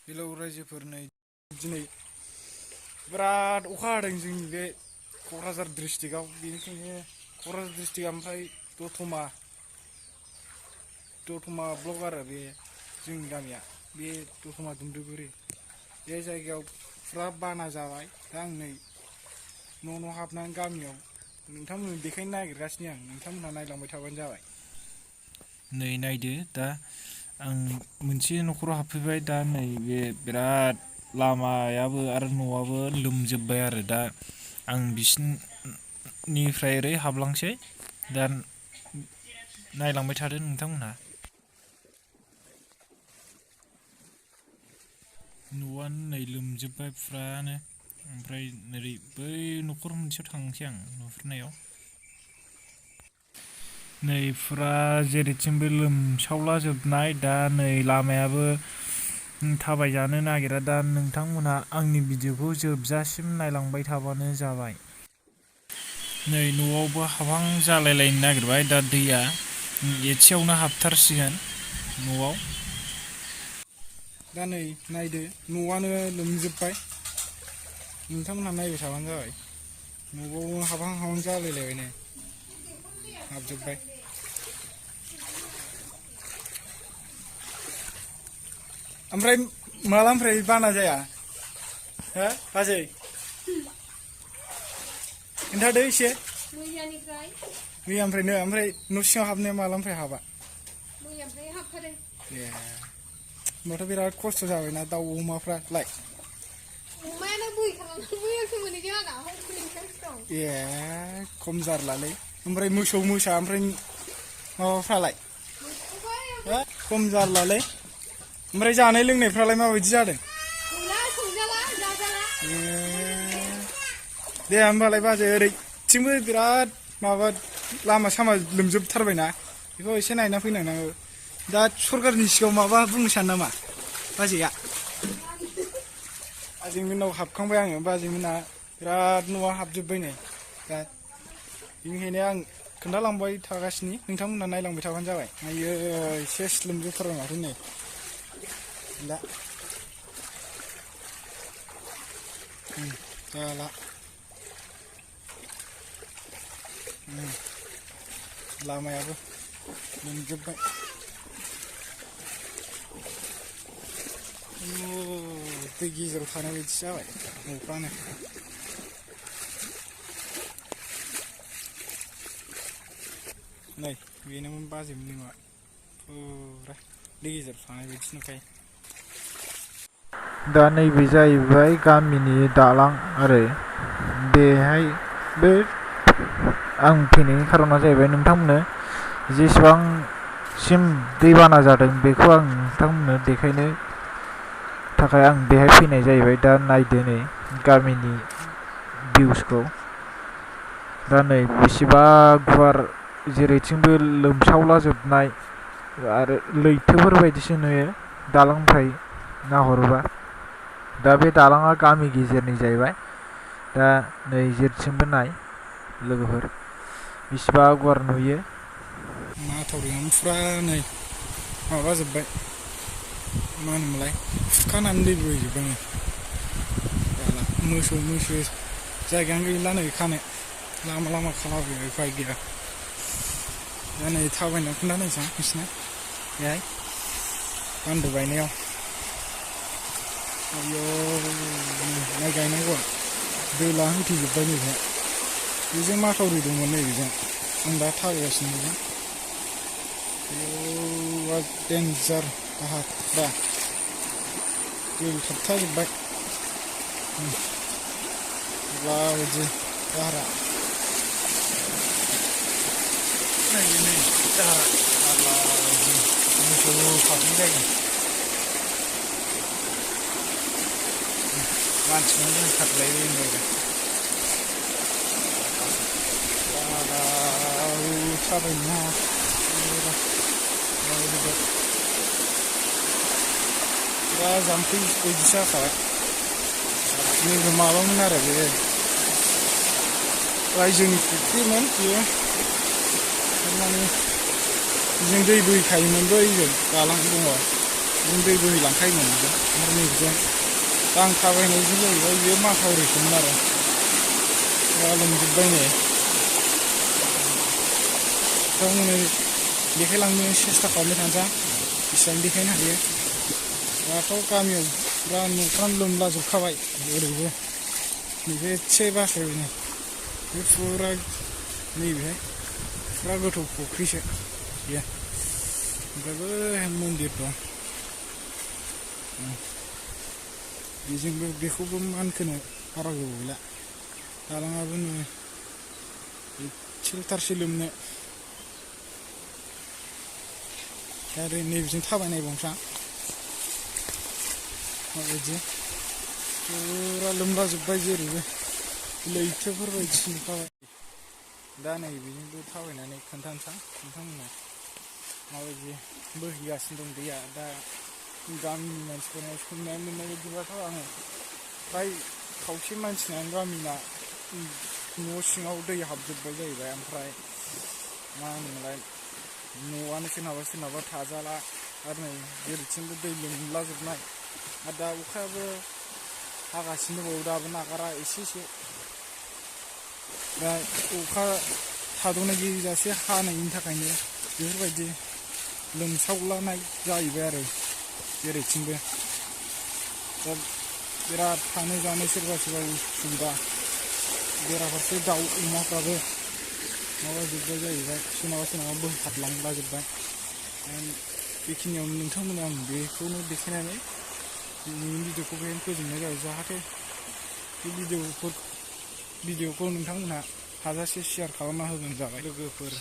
Hello रायजोफोर नै दिनै बिराद अखा हादों जोंनि बे क'क्राझार डिस्ट्रिक्टआव बेनिखायनो क'क्राझार डिस्ट्रिक्ट ओमफ्राय दतमा ब्लक आरो बे जोंनि गामिया बे दतमा दुमब्रुगुरि बे जायगायाव फुरा बाना जाबाय दा आं नै न' हाबनानै गामियाव नोंथांमोननो देखायनो नागिरगासिनो आं नोंथांमोनहा नायलांबाय थाबानो जाबाय। नै नायदो दा आं मोनसे न'खराव हाबफैबाय दा नै बे बिराद लामायाबो आरो न'आबो लोमजोब्बाय आरो दा आं बिसिनिफ्राय ओरै हाबलांसै दा नायलांबाय थादो नोंथांमोनहा। न'आनो नै लोमजोब्बाय फुरानो ओमफ्राय ओरै बै न'खर मोनसेयाव थांसै आं नुहुरनायाव। नै फुरा जेरैथिंबो लोमसावलाजोबनाय दा नै लामायाबो थाबायजानो नागिरा दा नोंथांमोनहा आंनि भिडिअ'खौ जोबजासिम नायलांबाय थाबानो जाबाय। नै न'आवबो हाबहां जालायलायनो नागिरबाय दा दैया एसेयावनो हाबथारसिगोन न'आव। दा नै नायदो न'आनो लोमजोब्बाय नोंथांमोनहा नायबाय थाबानो जाबाय न'आव हाबहां जालायलायबाय नै हाबजोब्बाय। ओमफ्राय मालानिफ्राय बाना जाया हो बाजै खोन्थादो एसे। मैयानिफ्रायनो ओमफ्राय न' सिङाव हाबनाया मालानिफ्राय हाबा? मैयानिफ्राय हाबखादों। ए होमबाथ' बिराद खस्थ' जाबायना दाउ अमाफ्रालाय? अमायानो बोहैखारलांनानै मैयासो मोनहैदों आंना हस्पिटालसो दं। ए खम जारलालै ओमफ्राय मोसौ मोसा ओमफ्राय माबाफ्रालाय हो खम जारलालै ओमफ्राय जानाय लोंनायफ्रालाय माबायदि जादों? गैला संजाला जाजाला। ए दे होमबालाय बाजै ओरैथिंबो बिराद माबा लामा सामा लोमजोबथारबायना बेखौ एसे नायना फैनांगौ। दा सरकारनि सिगाङाव माबा बुंनो सानो नामा बाजैया? बाजैमोननाव हाबखांबाय आङो बाजैमोनहा बिराद न'आ हाबजोब्बाय नै दा बेनिखायनो आं खोन्थालांबाय थागासिनो नोंथांमोनहा नायलांबाय थाबानो जाबाय। आयो सेस लोमजोबथारबाय माथो नै गैला जाला लामायाबो लोमजोब्बाय। दै गेजेराव थानाय बायदिसो जाबाय न'फ्रानो। नै बेनोमोन बाजैमोननि न'आ फुरा दै गेजेराव थानाय बायदिसो नुखायो। दा नैबे जाहैबाय गामिनि दालां आरो बेहाय बे आं फैनायनि खारना जाहैबाय नोंथांमोननो जेसेबांसिम दैबाना जादों बेखौ आं नोंथांमोननो देखायनो थाखाय आं बेहाय फैनाय जाहैबाय। दा नायदो नै गामिनि भिउसखौ दा नै बेसेबा गुवार जेरैथिंबो लोमसावलाजोबनाय आरो लैथोफोर बायदिसो नुयो दालांनिफ्राय नाहरोबा। दा बे दालाङा गामि गेजेरनि जाहैबाय। दा नै जेरैथिंबो नाय लोगोफोर बेसेबा गुवार नुयो। माथावरियानो फुरा नै माबाजोब्बाय मा होनोमोनलाय खुरखानानै दै बोहैजोब्बाय दाला मोसौ मैसो जायगायानो गैला नै खानो लामा खालाबायबाय उफाय गैया। दा नै थाबायनायाव खोन्थानायसां नोंसिना बेहाय बान्दो बायनायाव आयौ माइ गायनांगौआ दैला होथेजोब्बाय नैबेहाय बेजों माथावरि दंमोन नैबेजों आं दा थाबायगासिनो बेजों आयौ देन्जार दाहारफ्रा दै थाबथाजोब्बाय माबायदि दाहारा नायदो नै दाहारा माबायदि मोसौ हाबनो जायगा मानसिखौनो दोनखारलायबाय जायगा थाबायनो हाया फुरा जाम्फै बायदिसो जाखाबाय। नैबे माबामोन आरो बे रायजोनि फुख्रिमोन बेयो थारमाने बेजों दै बोहैखायोमोन बैजों दालां दङ बेजों दै बोहैलांखायोमोन बेजों आरो नैबेजों दा आं थाबायनायजों जाहैबाय बेयो माथावरिसोमोन आरो दा लोमजोब्बाय नै नोंथांमोननो देखायलांनो सेस्था खालामबाय थानोसै बेसेबां देखायनो हायो दाथ' गामियाव फुरा न'फ्रानो लोमलाजोबखाबाय ओरैबो नैबे एसे बासायबाय नै बे फुरा नैबेहाय फुरा गोथौ फुख्रिसो बेयो ओमफ्राय बै मन्दिर दं बेजोंबो बेखौबो मानखोनो बारा गोबाव गैला दालाङाबो नै एसेल'थारसो लोमनो आरो नैबेजों थाबायनाय बंफ्रा माबायदि फुरा लोमलाजोब्बाय जेरैबो लैथोफोर बायदिसो नुखाबाय दा नै बेजोंबो थाबायनानै खोन्थानोसै नोंथांमोननो माबायदि बोहैगासिनो दं दैया दा गामिनि मानसिफोरनाव सोंनानै मोननाय बायदिबाथ' आङो फ्राय खावसे मानसिनानो गामिना न' सिङाव दै हाबजोब्बाय जाहैबाय ओमफ्राय मा होनोमोनलाय न'आनो सोरनाबा थाजाला आरो नै जेरैथिंबो दै लोमलाजोबनाय आरो दा अखायाबो हागासिनो दंबावो दाबो नागारा एसे दा अखा थाद'नाय गैजासे हानायनि थाखायनो बेफोरबायदि लोमसावलानाय जाहैबाय आरो जेरैथिंबो दा बिराद थानो जानो सोरबा उसुबिदा बेराफारसे दाउ अमाफ्राबो माबाजोब्बाय जाहैबाय सोरनाबा बोहैखारलांलाजोब्बाय बेखिनियावनो नोंथांमोननो आं बेखौनो देखायनानै दिनैनि भिडिअखौ बेहायनो फोजोबनाय जाबाय जाहाथे बे भिडिअखौ नोंथांमोनहा हाजासे शेयार खालामना होबानो जाबाय लोगोफोर